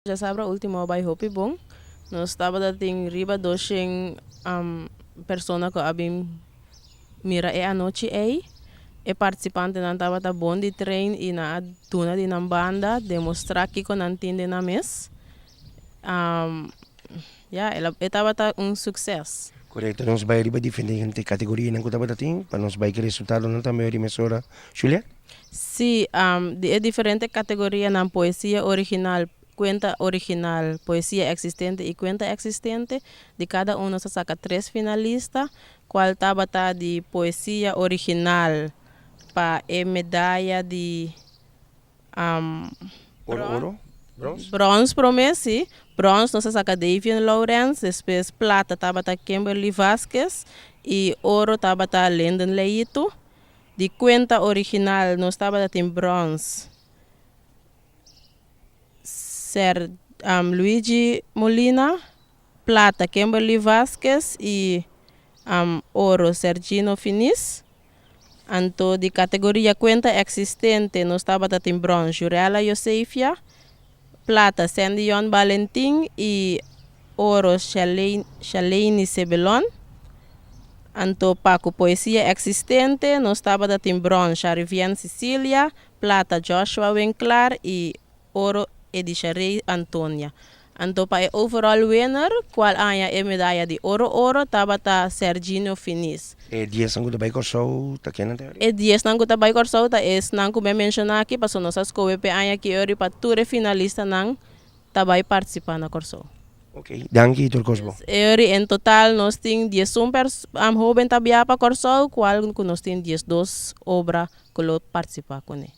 Djasabra ultimo a bai hopi bon. Nos tabata tin riba doshen persona ku a bin mira e anochi ei. E partisipantenan tabata bon di train i nan a duna di nan banda, demostrá kiko nan tin den nan mes. Ya, e tabata un sukses. Korekto, nos bai riba diferente kategorianan ku tabata tin pa nos bai ku resultadonan tambe ori mesora. Juliet? Sí, di e diferente kategorianan poesia original, kuenta original, poesia eksistente i kuenta eksistente, di kada un nos a saka tres finalista, kual tabata di poesia original pa e medaya di Oro, oro, brons? Brons promé, sí. Brons nos a saka Davian Lourens, despues plata tabata Kimberly Vasquez i oro tabata Linden Leito. Di kuenta original nos tabata tin brons Ser Luigi Molina, plata Kimberly Vasquez i oro Sergino Finis. Anto di kategoria kuenta eksistente nos tabata tin brons Jurella Josefia, plata Sandion Balentin i oro Shaleini Sebelon. Anto pa ku poesia eksistente nos tabata tin brons Sharivien Cecilia, plata Joshua Winklaar i oro Edisharey Antonia. Anto pa e overall winner, kual aña e medaya di oro oro, tabata Serginio Finis. E diesnan ku ta bai Kòrsou ta kennan ta ori? E diesnan ku ta bai Kòrsou ta esnan ku mi a menshoná aki, pasobra nos a skohe p'e aña aki ori pa tur e finalistanan ta bai partisipá na Kòrsou. Ok, danki tur kos bo. E ori en total nos tin 11 hóben ta biaha pa Kòrsou, kual ku nos tin 12 obra ku lo partisipá kuné.